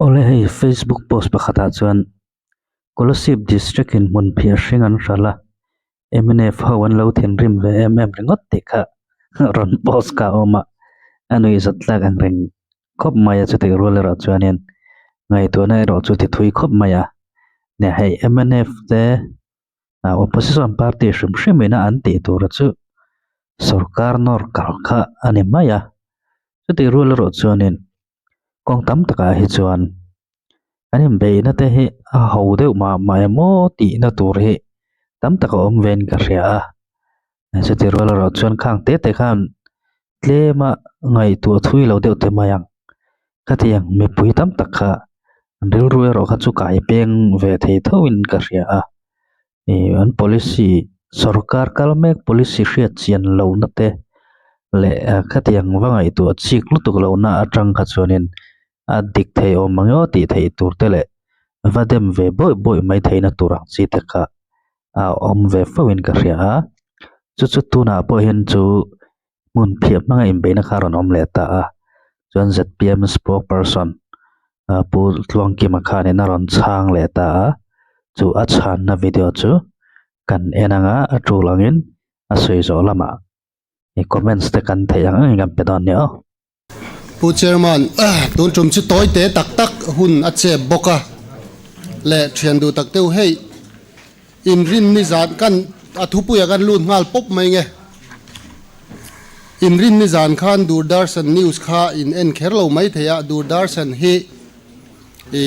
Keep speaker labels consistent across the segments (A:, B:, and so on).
A: Awle hei Facebook post pakhatah chuan Kolasib district in hmun phiah hring an hralh a, mnf ho an lo thinrim ve em em ringawt tih kha rawn post kha a awm a, a nuihzat tlak ang reng khawp mai a chutih rual erawh chuanin ngaihtuahna erawh chu ti thui khawp mai a, nia hei mnf te opposition party hrim hrim ina an tih tur chu sorkar nawr kal kha a ni mai a, chutih rual erawh chuanin kawng tam takah hi chuan an inbeihna te hi a ho deuh mah mah em aw tihna tur hi tam tak a awm vein ka hria a chutih rual erawh chuan khang te te khan tlema ngaihtuah thui lo deuh te mai ang khatiang mipui tam tak kha an rilru erawh kha chu kai peng ve thei tho in ka hria a ih an policy sorkar kal mek policy hriat chian lohna te leh khatiang va ngaihtuah chik lutuk lohna atang kha chuanin a dik thei awm ang emaw tih theih tur te leh va dem ve bawih bawih mai theihna tur ang chi te kha a awm ve fo in ka hria a chu chu tunah pawh hian chu hmun phiah hmanga inbeihna kha a rawn awm leh ta a chuan zpm spokesperson pu Tluangkima khanin a rawn chhang leh ta a chu a chhanna video chu kan en anga a tul angin a sawi zawh lamah comments te kan theih ang angin kan pe dawn nia aw.
B: Pu Chairman, tun tum chu tawi te tak tak hun a chep bawk a leh thian duh tak deuh hei inrin ni zan kan a thupuia kan lut nghal pawp mai nge. Inrin ni zan khan Doordarshan news kha in en kher lo mai thei a, Doordarshan hi i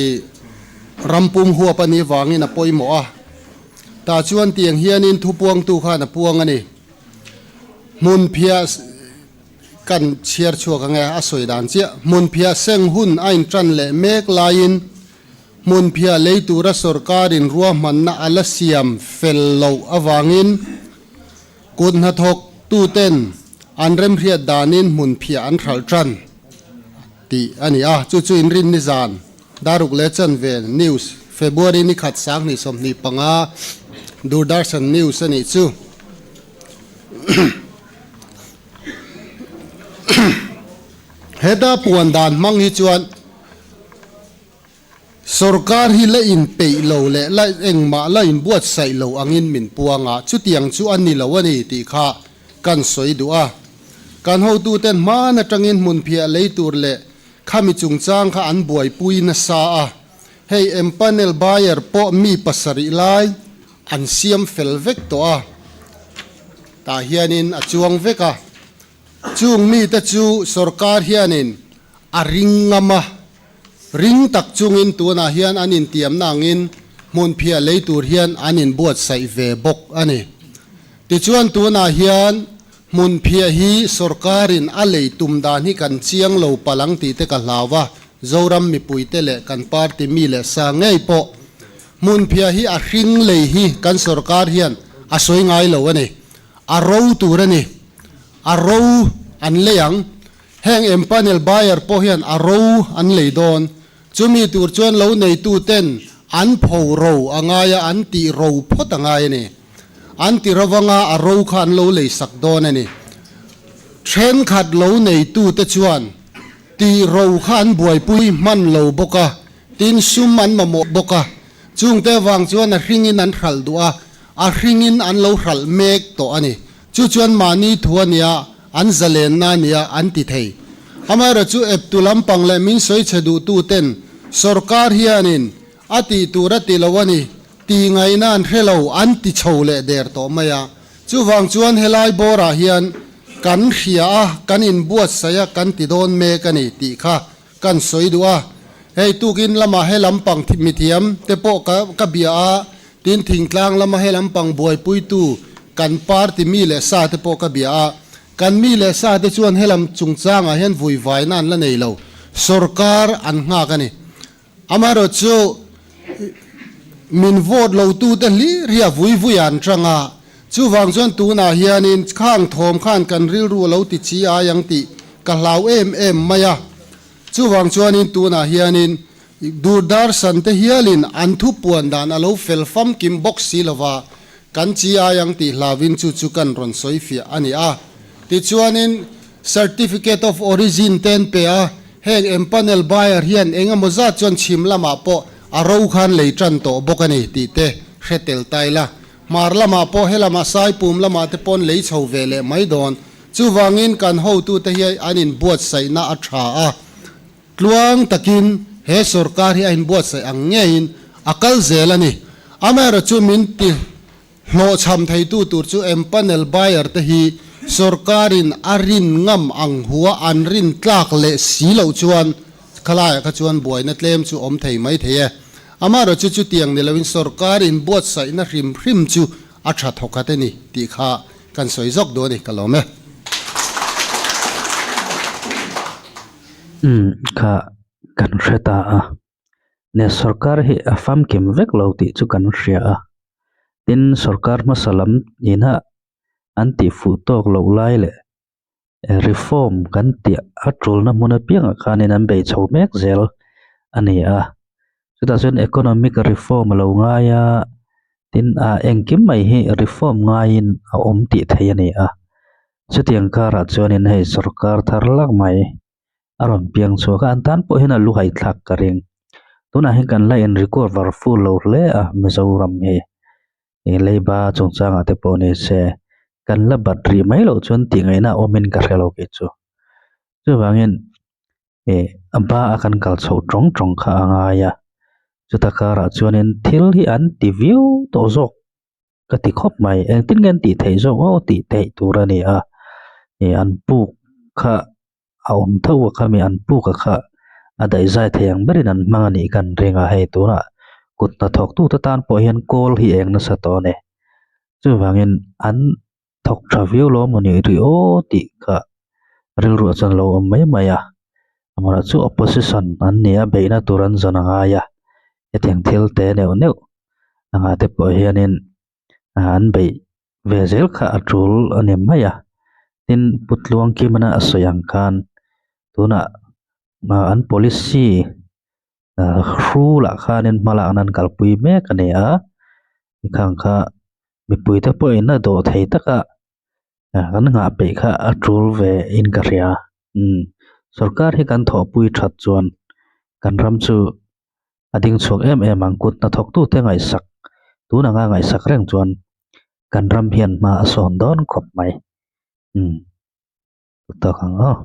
B: rampum huap a nih vangin a pawimawh a, tah chuan tiang hianin thupuangtu khan a puang a ni. Hmunphiah. Kan chhiar chhuak ang e, a sawi dan chiah. Hmunphiah seng hun a intan leh mek laiin hmunphiah lei tura sorkarin ruahmanna a la siam fel loh avangin kut hnathawk tuten an remhriat danin hmunphiah an hralh tan tih a ni a. Chu chu inrin nizan Daruk leh Chanve News, February ni khat 2025 Doordarshan News a nih chu. Heta puan dan hmang hi chuan sorkar hi la inpeih lo leh la engmah la inbuatsaih lo angin min puang a, chutiang chu a ni lo a ni tih kha kan sawi duh a. Kan hotuten hman atangin hmunphiah lei tur leh khami chungchang kha an buaipui nasa a, hei empanel buyer pawh mi pasarih lai an siam fel vek tawh a. Tah hianin a chuang vek a, chung mite chu sorkar hianin a ring ngam a, ring tak chungin tunah hian an intiamna angin hmunphiah lei tur hian an inbuatsaih ve bawk a ni. Tichuan tunah hian hmunphiah hi sorkarin a lei tum dan hi kan chiang lo palh ang tih te ka hlau a, Zoram mipuite leh kan party mi leh sa ngei pawh Hmunphiah hi a hring lei hi kan sorkar hian a sawi ngai lo a ni. A ro tur a ni. A ro an lei ang. Heng empanel buyer pawh hian a ro an lei dawn. Chumi tur chuan lo neitu ten an pho ro a ngai a, an tih ro phawt a ngai a ni. An ti ro vanga a ro kha an lo lei sak dawn a ni. Thenkhat lo neitu te chuan tih ro kha an buaipui hman lo bawk a. Tin, sum an mamawh bawk a, chungte avang chuan a hringin an hralh duh a, a hringin an lo hralh mek tawh a ni. Chu chuan mahni thu a nia, an zalenna a nia an ti thei. Amaherawhchu eptu lampang leh min sawi chhe duhtuten sorkar hianin a tih tur a ti lo a ni, ti ngaihna an hre lo an ti chho leh der tawh mai a. Chuvang chuan helai bawrah hian kan hria a, kan inbuatsaih a, kan ti dawn mek a ni tih kha Kan sawi duh a, hei tukin lamah he lampang mithiam te pawh ka ka bia a, tin thingtlang lama he lampang buaipuitu kan party mi leh sa te pawh ka bia a, kan mi leh sa te chuan he lam chungchangah hian vui vaina an la nei lo, sorkar an nghak a ni. Amaherawhchu min vote lo tute hlir hi a vui vui an chang a, chuvang chuan tunah hianin khang thawm khan kan rilru a lo ti chi ai ang tih ka hlau em em mai a. Chuvang chuanin tunah hianin Doordarshan te hialin an thu puan dan a lo fel famkim bawk si lova, kan chi ai ang tih hlauin chu chu kan rawn sawi fiah a ni a. Tichuanin Certificate of Origin te an pe a. Heng empanel buyer hian eng emaw zat chuan chhim lamah pawh a ro khan lei tan tawh bawk a ni tih te hre tel ta ila. Hmar lamah pawh helamah Saipum lamah te pawn lei chho ve leh mai dawn. Chuvangin kan hotute hi an inbuatsaihna a tha a. Tluang takin he sorkar hi a inbuatsaih ang ngeiin a kal zel a ni. Amaherawhchu min ti Hlawhchham theitu tur chu empanel buyer te hi sorkarin a rin ngam ang hua an rin tlak leh si loh chuan khalaiah kha chuan buaina tlem chu awm thei mai thei e. Amaherawh chu chutiang ni loin sorkar inbuatsaihna hrim hrim chu a tha thawkhat e ni tih kha kan sawi zawk duh a ni ka lawm e.
A: Umm kha kan hre ta a. Ne sorkar hi a famkim vek lo tih chu kan hria a, tin sorkar hmasa lam ina an tih fuh tawk loh lai leh reform kan tih a tulna hmun apiangah khanin an bei chho mek zel a ni a, chutah chuan economic reform a lo ngai a, tin ah engkim mai hi reform ngaiin a awm tih theih a ni a, chutiang karah chuanin hei sorkar thar lak mai. a rawn piang chhuak a an tan pawh hian a lu hai thlak ka ring tunah hian kan la in recover full lo hle a Mizoram hi ih leiba chungchangah te pawh ni se kan la bat rih mai loh chuan tih ngaihna a awmin ka hre lo kei chu chuvangin ih a ba a kan kal chhoh tawng tawng kha a ngai a chuta karah chuanin thil hi an ti viau tawh zawk. Ka ti khawp mai, engtin nge an tih theih zawk aw tih theih tur a ni a, ih an puk kha a awm tho a khami an puk a kha a daihzai thei ang berin an hmang a nih kan ring a, hei tunah kut hnathawk tute tan pawh hian kawl hi eng nasa tawh a ni, chuvangin an thawk tha viau lo amaw ni rih aw tih kha rilruah chuan a lo awm mai mai a, amaherawhchu chu opposition an ni a beihna tur an zawn a ngai a, hetiang thil te neuh neuh anga te pawh hianin an beih ve zel kha a tul a ni mai a, tin Pu Tluangkimana a sawi ang khan tunah an policy hrulah khanin hma lakna an kalpui mek a ni a, khang kha mipui te pawhin a dawh thei taka kan nghah peih kha a tul ve in ka hria umm sorkar hi kan thawhpui that chuan kan ram chu a ding chhuak em em ang kut hnathawk tute ngaihsak tun anga ngaihsak reng chuan kan ram hian hma a sawn dawn khawp mai umm tawk ang aw.